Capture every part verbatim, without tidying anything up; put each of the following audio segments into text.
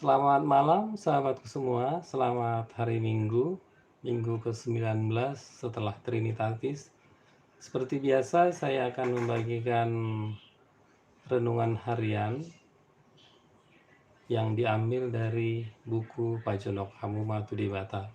Selamat malam, sahabatku semua. Selamat hari Minggu, Minggu kesembilan belas setelah Trinitatis. Seperti biasa, saya akan membagikan renungan harian yang diambil dari buku Pajonok Hamu Ma tu Debata.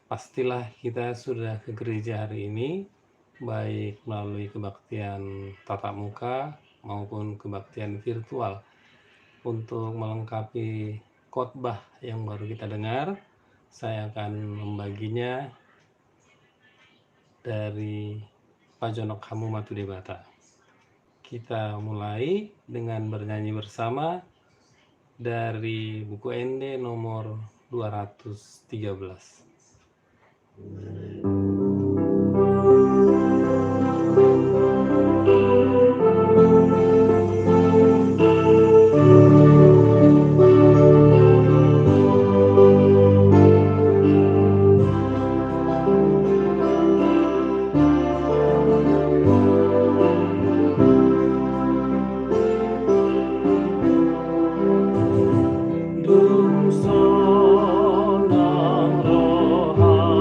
Pastilah kita sudah ke gereja hari ini, baik melalui kebaktian tatap muka maupun kebaktian virtual. Untuk melengkapi khotbah yang baru kita dengar, saya akan membaginya dari Pajonok Hamu Ma tu Debata. Kita mulai dengan bernyanyi bersama dari buku Ende nomor dua ratus tiga belas. Dung sonang rohangku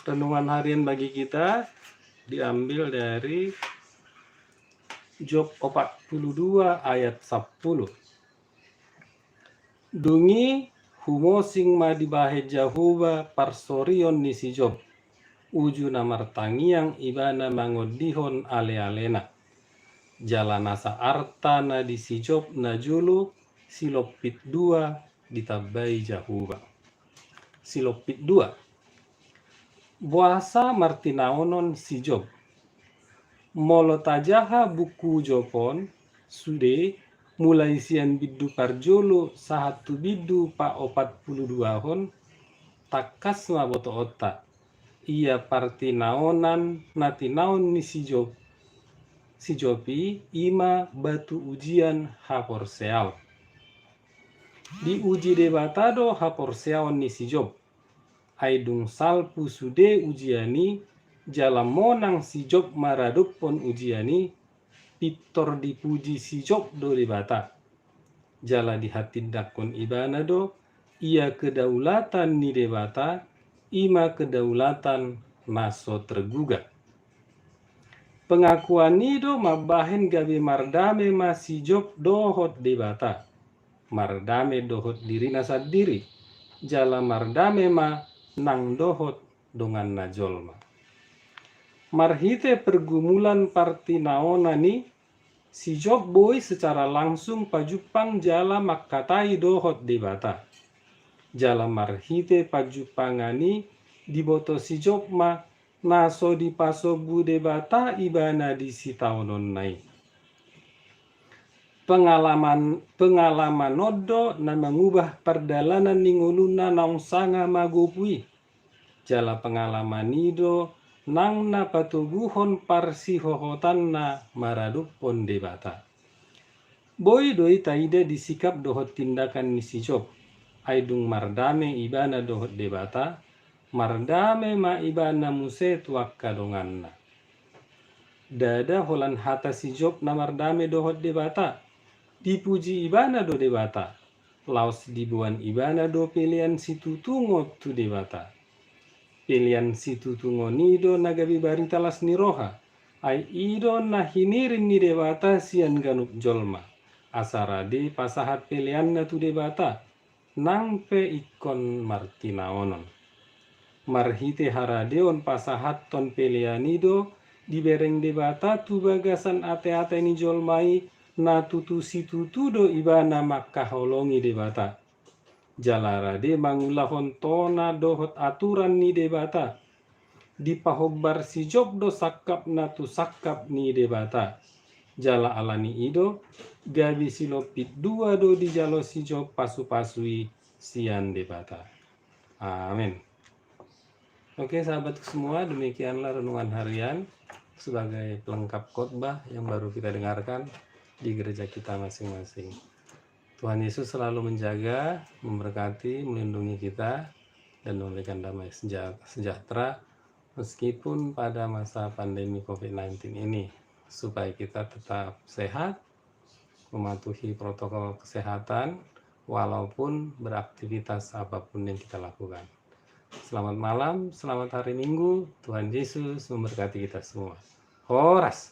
Renungan harian bagi kita diambil dari Job opat puluh dua ayat sepuluh. Dung i humosing ma dibahen Jahowa parsorion ni si Job, uju na martangiang ibana mangondihon alealena. Jala nasa arta na di si Job najolo silompit dua ditambai Jahowa. Silompit dua. Boasa martinaonon si Job? Molo tajaha buku Job on, sude, mulai sian bindu parjolo sahat tu bindu paopat puluh duahon, tangkas ma botoonta, ia partinaonan na tinaon ni si Job, si Job i, i ma batu ujian haporseaon. Diuji Debata do haporseaon ni si Job. Ai dung salpu sude ujian i, jala monang si Job maradophon ujian i, pintor dipuji si Job do Debata. Jala dihatindanghon ibana do, ia kedaulatan ni Debata, i ma kedaulatan na so tergugat. Pengakuan i do mambahen gabe mardame ma si Job dohot Debata. Mardame dohot dirina sandiri, jala mardame ma nang dohot donganna jolma. Marhite pergumulan partinaonan i, si Job boi secara langsung pajumpang jala mangkatai dohot Debata. Jala marhite pajumpangan i diboto si Job ma na so dipasombu Debata ibana di sitaononna i. Pengalaman, pengalaman on do na mangubah pardalanan ni ngoluna naung sanga magopu i. Jala pengalaman i do nang na patoguhon parsihohotanna maradophon Debata. Boi do i taida di sikap dohot tindakan ni si Job. Ai dung mardame ibana dohot Debata, mardame ma ibana muse tu angka donganna. Ndada holan hata si Job na mardame dohot Debata. Dipuji ibana do Debata. Laos diboan ibana do pelean situtungo tu Debata. Pelean situtungon i do na gabe barita las ni roha. Ai i do na hinirim ni Debata sian ganup jolma. Asa rade pasahat peleanna tu Debata. Nang pe ingkon martinaonon. Marhite haradeon pasahathon pelean i do dibereng Debata tu bagasan ateate ni jolma i na tutu situtu do ibana mangkaholongi Debata. Jala rade mangulahon tona dohot aturan ni Debata. Dipahombar si Job do sangkapna tu sangkap ni Debata. Jala alani i do, gabe silompit dua do dijalo si Job pasupasu i sian Debata. Amin. Oke, sahabatku semua, demikianlah renungan harian sebagai pelengkap khotbah yang baru kita dengarkan di gereja kita masing-masing. Tuhan Yesus selalu menjaga, memberkati, melindungi kita, dan memberikan damai seja-, sejahtera meskipun pada masa pandemi covid sembilan belas ini, supaya kita tetap sehat, mematuhi protokol kesehatan, walaupun beraktivitas apapun yang kita lakukan. Selamat malam, selamat hari Minggu, Tuhan Yesus memberkati kita semua. Horas!